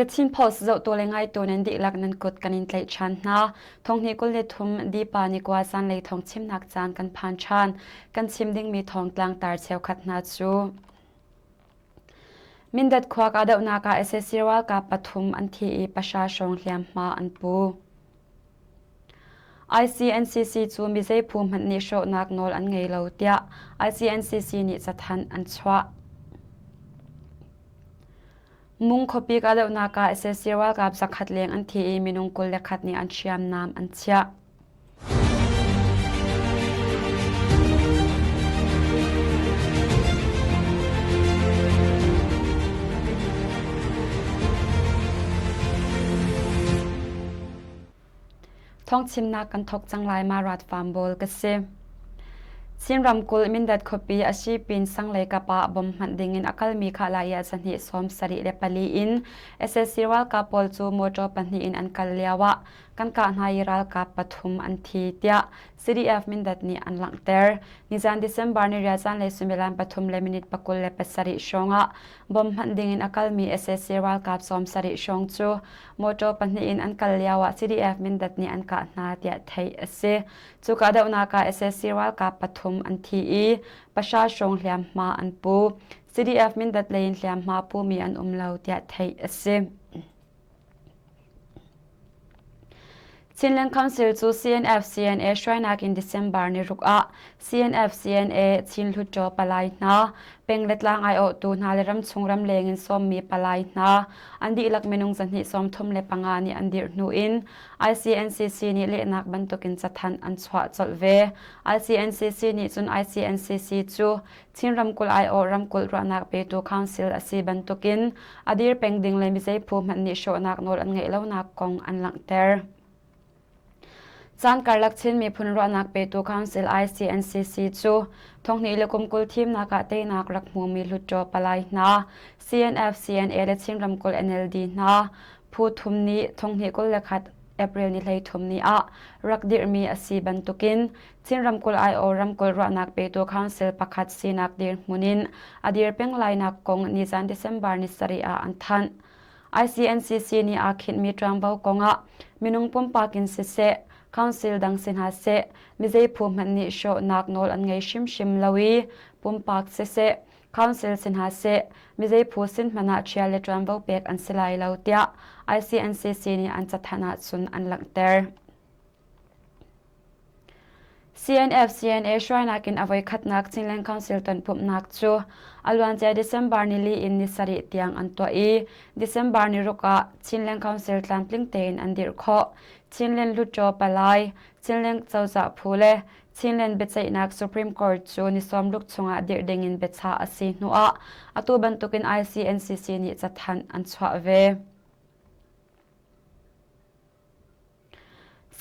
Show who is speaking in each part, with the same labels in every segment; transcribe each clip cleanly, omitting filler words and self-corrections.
Speaker 1: The Chin Post zohtu le ngaitu nan dihlak nan kut kan in tlaih ṭhan hna. Thonghnih 23 Dipa ni kua zanlei thawng chimnak caan kan phan ṭhan. Kan chim dingmi thawngtlang tar cheukhat hna cu Mindat khua kahdohnak ah sac ralkap pathum an thi i pahra hrawng hliamhma an pu. ICNCC cu mizei phu hmanh nih hrawhnak nawl an ngei lo tiah ICNCC nih cathanh an chuah. Mung khuapi kahdohnak ah sac ralkap zakhat leng an thi i minung 21 nih an hriamnam an chiah. Thawngchimnak kan thawk cang lai ma rat farm bawl ka si. Chin ramkulh Mindat khuapi a si pin sanglei kap ah bom hmanh dingin a kalmi kha lai ah zahnih 74 in SSC ralkap pawl cu motor pahnih in an kal lio ah kan kah hna i ralkap pathum an thi tiah CDF Mindat nih an langhter. Nizan December ni riat zanlei suimilam pathum le minute 27 hrawng ah bom hmanh dingin a kalmi sac ralkap 70 hrawng cu motor pahnih in an kal lio ah CDF Mindat nih an kah hna tiah theih a si. Cu kahdohnak ah sac ralkap pathum an thi i pahra hrawng hliamhma an pu. CDF Mindat lei in hliamhma pumi an um lo tiah theih a si. Chinland Council cu CNF-CNA hruainak in December ni ruk ah CNF-CNA Chin Hluttaw palai hna, peng le tlang aiawhtu hna le ramchung ramleng in sawmmi palai hna an dihlak minung 235 nih an dirh hnu in ICNCC nih lehnak bantukin cathanh an chuah colh ve. ICNCC nih cun ICNCC cu Chin ramkulh aiawh ramkulh ruahnak petu council a si bantukin a dir peng ding le mizei phu hmanh nih hrawhnak nawl an ngeih lonak kong an langhter. Caan karlak Chin miphun ruahnak petu council ICNCC cu thonghnih le kum 20 thimnak ah teinak rak hmumi Hluttaw palai hna, CNF, CNA le Chin ramkulh NLD hna phu thum nih thonghnih 21 April ni 13 ni ah rak dirhmi a si bantukin Chin ramkulh aiawh ramkulh ruahnak petu council pakhat sinak dirhmun in a dir peng lainak kong nizan December ni sarih ah an thanh. ICNCC nih aa khinhmi ṭuanvo kongah minung pumpak in siseh, council dang si hna seh, mizei phu hmanh nih hrawhnak nawl an ngei hrimhrim lo i pumpak siseh, council si hna seh, mizei phu sin hmanh ah ṭhial le ṭuanvo pek an si lai lo tiah ICNCC nih an cathanh ahcun an langhter. CNF-CNA hruainak in a voikhatnak Chinland Council tonpumhnak cu a luancia December nili in ni sarih tiang an tuah i December ni ruk ah Chinland Council tlamtling tein an dirh khawh. Chinland Hluttaw Palai, Chinland Cozah Phu le Chinland Biaceihnak Supreme Court cu ni sawmruk chungah dirh dingin biachah a si hnuah atu bantukin ICNCC nih cathanh an chuah ve.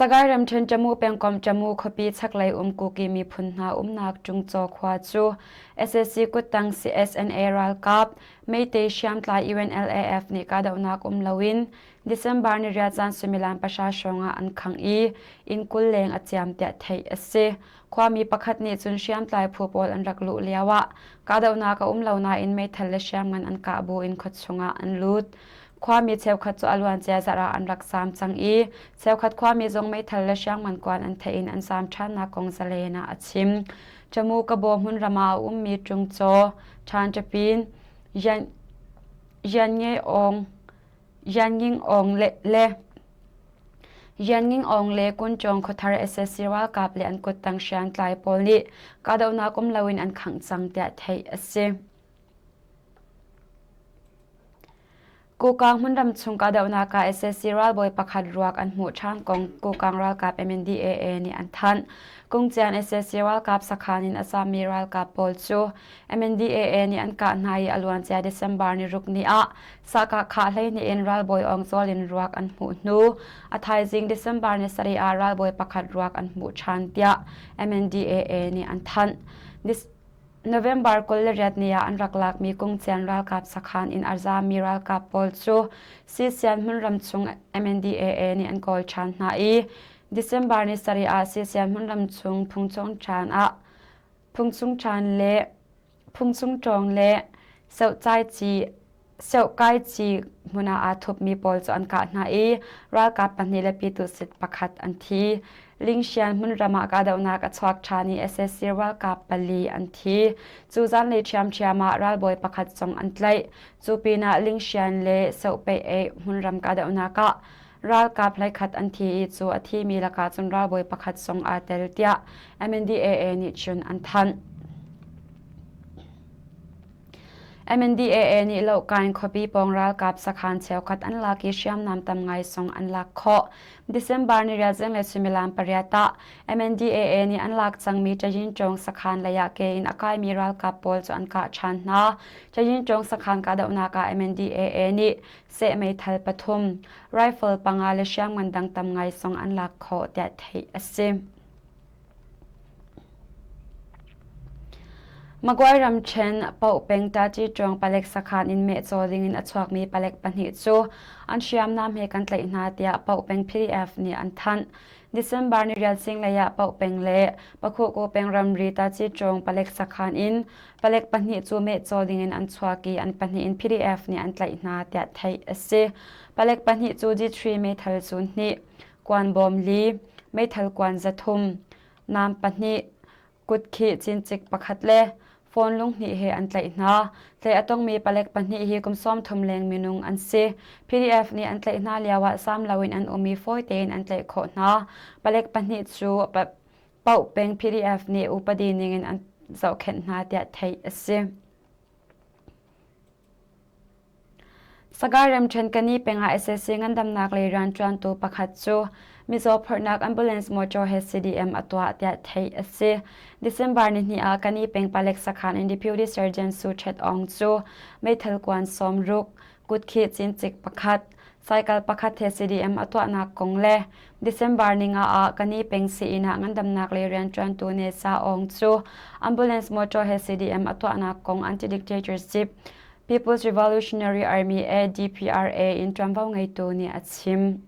Speaker 1: Sagaing ramṭhen Tamu pengkomh Tamu khuapi chaklei um Kuki miphun hna umnak Ṭungcaw khua cu sac kuttang CSNA ralkap Meitei hriamtlai UNLAF nih kahdohnak um loin December ni riat zan suimilam pahra hrawng ah an khangh i inn 20 leng a ciam tiah theih a si. Khuami pakhat nih cun hriamtlai phu pawl an rak luh lioah kahdohnak a um lo nain meithal le hriamngan an kah buin khuachung ah an lut. Khuami cheukhat cu a luancia zarh ah an rak zaam cang i cheukhat khuami zong meithal le hriangman kuan an theih in an zaam ṭhannak kong zalen ah a chim. Camu Kabaw hmunram ah a ummi Ṭungcaw, Ṭhanṭapin, Yan Aung, Yan Aung le le Yan Aung le Kunchawng khuathar sac ralkap le an kuttang hriamtlai pawl nih kahdohnak um loin an khangh cang tiah theih a si. Kokang hmunram chung kahdohnak ah sac ralbawi pakhat ruak an hmuh ṭhan kong Kokang ralkap MNDAA nih an thanh. Kungcian sac ralkap sakhan in a zammi ralkap pawl cu MNDAA nih an kah hna i a luancia December ni ruk ni ah sahkah khah 12 in ralbawi Aung Zawl in ruak an hmuh hnu a thaizing December ni sarih ah ralbawi pakhat ruak an hmuh ṭhan tiah MNDAA nih an thanh. November 28 ni ah an rak lakmi Kungcian ralkap sakhan in a zaami ralkap pawl cu Sisian hmunram chung MNDAA nih an kawl ṭhan hna i December ni sarih ah Sisian hmunram chung phungchung ṭhan ah phungchung ṭhan le phungchung ṭawng le Sohcaici. Seohkaici hmun ah aa thupmi pawl cu an kah hna i ralkap pahnih le pyituhsit pakhat an thi. Lingxian hmunram ah kahdohnak a chuak ṭhan i sac ralkap pali an thi. Cu zanlei ṭhiamṭhiam ah ralbawi pakhat zong an tlaih. Cu pinah Lingxian le Sohpeih hmunram kahdohnak ah ralkap hleikhat an thi i cu a thimi lakah cun ralbawi pakhat zong aa tel tiah MNDAA nih cun an thanh. MNDAA nih Lohkain khuapi pawng ralkap sakhan cheukhat an lak i hriamnam tam ngai zong an lak khawh. December ni riat zinglei suimilam pariat ah MNDAA nih an lak cangmi Tayinchawng sakhan lei ah ke in a kaimi ralkap pawl cu an kah ṭhan hna. Tayinchawng sakhan kahdohnak ah MNDAA nih seh meithal pathum, rifle panga le hriamngan dang tam ngai zong an lak khawh tiah theih a si. Magway ramṭhen Paoh peng Taci-ṭuang palek sakhan in mehcaw dingin a chuakmi palek pahnih cu an hriamnam he kan tlaih hna tiah Paoh peng PDF nih an thanh. December ni riat zinglei ah Paoh peng le Pakhuhku peng ramri Taci-ṭuang palek sakhan in palek pahnih cu mehcaw dingin an chuak i an pahnih in PDF nih an tlaih hna tiah theih a si. Palek pahnih cu G3 meithal zun hnih, kuan bawm li, meithal kuan 300, nam pahnih, kutkhih cincik pakhat le phone lunghnih he an tlaih hna. Tlaih a tongmi palek pahnih hi kum 30 leng minung an si. PDF nih an tlaih hna lioah sam loin an um i fawi tein an tlaih khawh hna. Palek pahnih cu Paoh peng PDF nih upadi ningin an zohkhenh hna tiah theih a si. Sagaing ramṭhen Kani peng ah sac ngandamnak lei rianṭuantu pakhat cu mizaw phorhnak ambulance motor he CDM a tuah tiah theih a si. December nihnih ah Kani peng palek sakhan in Deputy Surgeon Su Chet Aung cu meithal kuan 60, kutkhih cincik pakhat, cycle pakhat he CDM a tuahnak kong le December ninga ah Kani peng sii-inn ah ngandamnak lei rianṭuantu Ne Sa Aung cu ambulance motor he CDM a tuahnak kong anti-dictatorship People's Revolutionary Army ADPRA in ṭuanvo ngeitu nih a chim.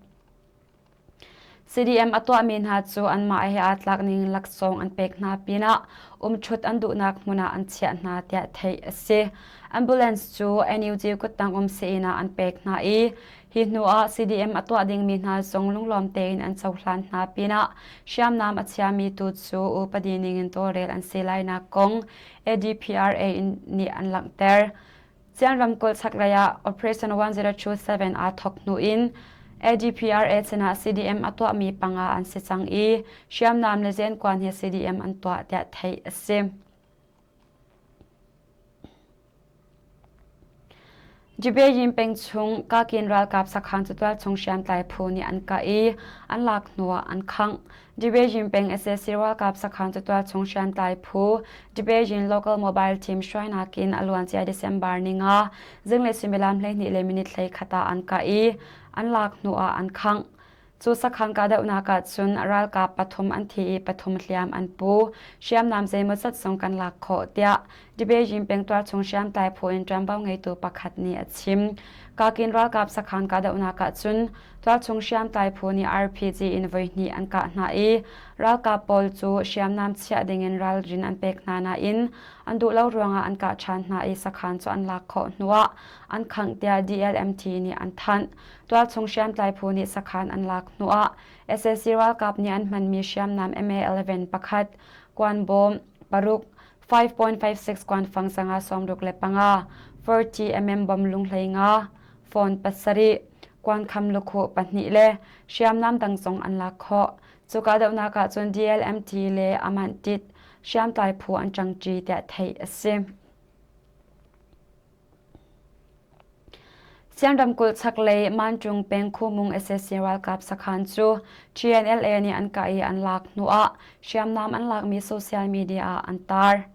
Speaker 1: CDM a tuahmi hna cu anmah he aa tlak ning laksawng an pek hna pinah umṭhut an duhnak hmun ah an chiah hna tiah theih a si. Ambulance cu NUG kuttang um sii-inn ah an pek hna i hi hnu ah CDM a tuah dingmi hna zong lunglawm tein an cohlan hna pinah hriamnam a chiami tu cu upadi ningin tawlrel an si lainak kong ADPRA nih an langhter. Sian ramkulh chaklei ah Operation 1027 aa thawk hnu in ADPRA sinah CDM a tuahmi panga an si cang i hriamnam le zenkuan he CDM an tuah tiah theih a si. Jibeyin peng chung Kakin ralkap sakhan cu tualchung hriamtlai phu nih an kah i an lak hnuah an khangh. Jibeyin peng sac ralkap sakhan cu tualchung hriamtlai phu Jibeyin Local Mobile Team hruainak in a luancia December ninga zinglei suimilam 12 le minute 11 ah an kah i an lak hnuah an khangh. Cu sakhan kahdohnak ah cun ralkap pathum an thi i pathum hliam an pu. Hriamnam zeimawzat zong kan lak khawh tiah Dibejin peng tualchung hriamtlai phu in ṭuanvo ngeitu pakhat nih a chim. Kakin ralkap sakhan kahdohnak ah cun tualchung hriamtlai phu nih RPG in voihnih an kah hna i ralkap pawl cu hriamnam chiah dingin ralrin an pek hna nain an duh lo ruangah an kah ṭhan hna i sakhan cu an lak khawh hnuah an khangh tiah DLMT nih an thanh. Tualchung hriamtlai phu nih sakhan an lak hnuah sac ralkap nih an hmanmi hriamnam MA-11 pakhat, kuanbawm paruk, 5.56 kuanfang sanga 65, 40 mm bom lung 15, phone pasarih, kuankham lukhuh pahnih le hriamnam dang zong an lak khawh. Cu kahdohnak ah cun DLMT le Amantit hriamtlai phu an ṭangṭi tiah theih a si. Sian ramkulh chaklei Mancung peng Khumung sac ralkap sakhan cu TNLA nih an kah i an lak hnuah hriamnam an lakmi social media ah an tar.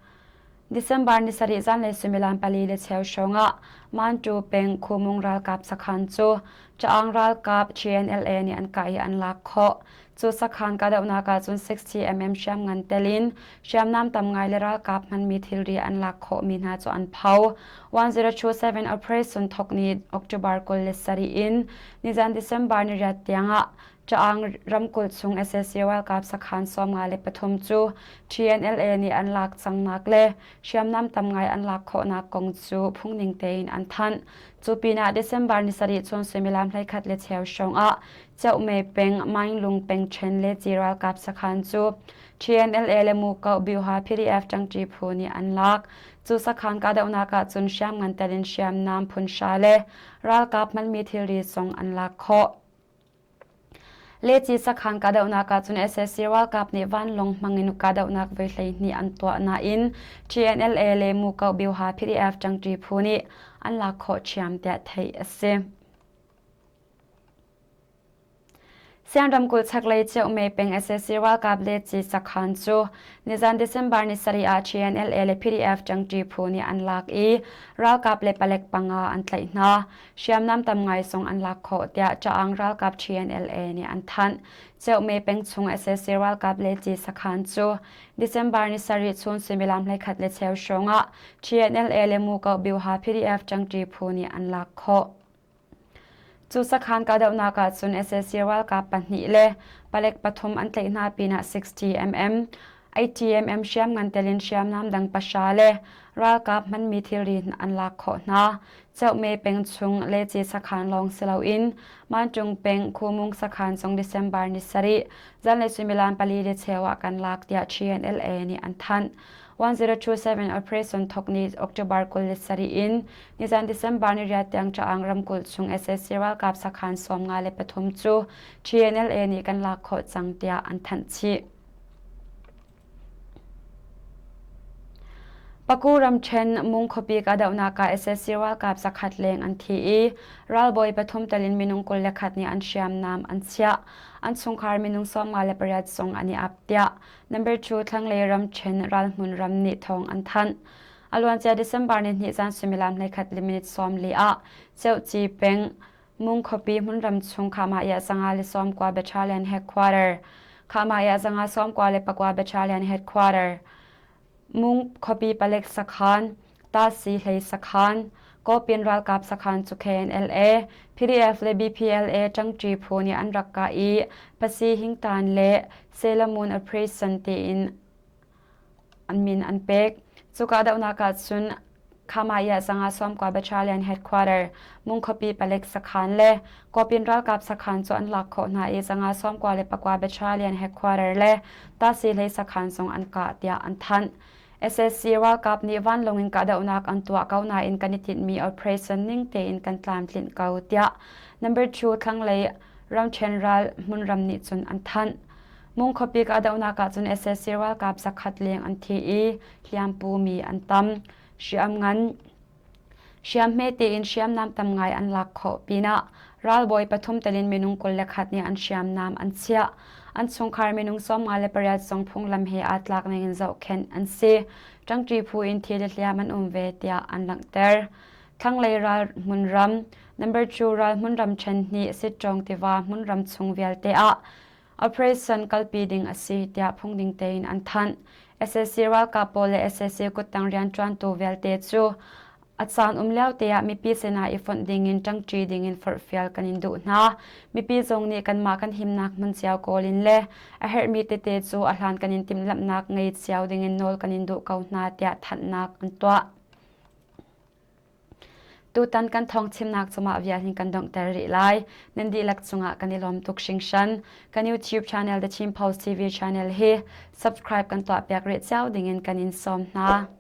Speaker 1: December ni sarih zanlei suimilam pali le cheu hrawngah Mantu peng Khumung ralkap sakhan cu Caang ralkap TNLA nih an kah i an lak khawh. Cu sakhan kahdohnak ahcun 60mm hriamngan tel in hriamnam tam ngai le ralkap hmanmi thilri an lak khawhmi hna cu an pho. 1027 Operation thawk ni October 27 in nizan December ni riat tiangah Caang ramkulh chung sac ralkap sakhan 53 cu TNLA nih an lak cangnak le hriamnam tam ngai an lak khawhnak kong cu phungning tein an thanh. Cu pinah December ni sarih chun suimilam 11 le cheu hrawng ah Ceuhme peng, Mainglung peng ṭhen le Ci ralkap sakhan cu TNLA le Muko Byuha PDF ṭangṭi phu nih an lak. Cu sakhan kahdohnak ah cun hriamngan tel in hriamnam phun hra le ralkap hmanmi thilri zong an lak khawh. Leci sakhan kahdohnak ah cun sac ralkap nih vanlawng hmangin kahdohnak voi 12 an tuah nain TNLA le Muko Byuha PDF ṭangṭi phu nih an lak khawh ṭhiam tiah theih a si. Siang ramkulh chaklei Ceuhme peng sac ralkap le ci sakhan cu nizan December ni sarih ah TNLA le PDF ṭangṭi phu nih an lak i ralkap le palek panga an tlaih hna. Hriamnam tam ngai zong an lak khawh tiah Caang ralkap TNLA nih an thanh. Ceuhme peng chung sac ralkap le ci sakhan cu December ni sarih chun suimilam 11 le cheu hrawng ah TNLA le Muko Byuha PDF ṭangṭi phu nih an lak khawh. Cu sakhan kahdohnak ah cun sac ralkap pahnih le palek pathum an tlaih hna pinah 60 mm, 80 mm hriamngan tel in hriamnam dang pahra le ralkap hmanmi thilri an lak khawh hna. Ceuhme peng chung Leci sakhan lawng si loin Mancung peng Khumung sakhan zong December ni sarih zanlei suimilam pali le cheu ah kan lak tiah TNLA nih an thanh. 1027 Operation thok ni October 27 in nizan December ni riat tiang Caang ramkulh chung sac ralkap sakhan 53 cu TNLA nih kan lak khawh cang tiah an thanh chih. Paku ramṭhen Mung khuapi kahdohnak ah sac ralkap zakhat leng an thi i ralbawi pathum tel in minung 21 nih an hriamnam an chiah. An chungkhar minung 58 zong an i ap tiah Number 2 thlanglei ramṭhen ralhmun ram nih thawng an thanh. A luancia December ni hnih zan suimilam 11 le minute 40 ah Ceuci peng Mung khuapi hmunram chung Khahmah 190 Battalion Headquarter Khahmah 194 Battalion Headquarter Mung khuapi palek sakhan Tasi hlei sakhan Kawpin ralkap sakhan cu KNLA, PDF le BPLA ṭangṭi phu nih an rak kah i Pasi Hingtan le Selamun Operation tiin an min an pek. Cu kahdohnak ah cun Khamaya zanga sawmkua Battalion Headquarter, Mung khuapi palek sakhan le Kawpin ralkap sakhan cu an lak khawh hna i zanga 94 Battalion Headquarter le Tasi hlei sakhan zong an kah tiah an thanh. Sac ralkap nih vanlawng in kahdohnak an tuah ko nain kan i tinhmi operation ning tein kan tlamtlinh ko tiah number 2 thlanglei ramṭhen ral hmunram nih cun an thanh. Mung khuapi kahdohnak ah cun sac ralkap zakhat leng an thi i hliampu mi an tam. Hriamngan Hriamhme tein hriamnam tam ngai an lak khawh pinah ralbawi pathum telin minung 21 nih an hriamnam an chiah. An chungkhar minung 58 zong phunglam he aa tlak ningin zohkhenh an si. Ṭangṭi phu in thi le hliam an um ve tiah an langhter. Thlanglei ral hmunram Number 2 ral hmunram ṭhen hnih Sitṭawng tiva hmunram chung vialte ah Operation kalpi ding a si tiah phungding tein an thanh. Sac ralkap pawl le sac kuttang rianṭuantu vialte cu a caan um lio te ah mipi sinah i fonh dingin ṭangṭi dingin forhfial kan in duh hna. Mipi zong nih kanmah kan himnak hmun cio kawl in le a herhmi tete cu a hlan kan in timhlamhnak ngei cio dingin nawl kan in duh ko hna tiah thanhnak an tuah. Tutan kan thawngchimnak cu mah vial hin kan donghter rih lai. Nan dihlak cungah kan i lawm tuk hringhran. Kan YouTube channel The Chin Post TV channel hi subscribe kan tuahpiak rih cio dingin kan in sawm hna.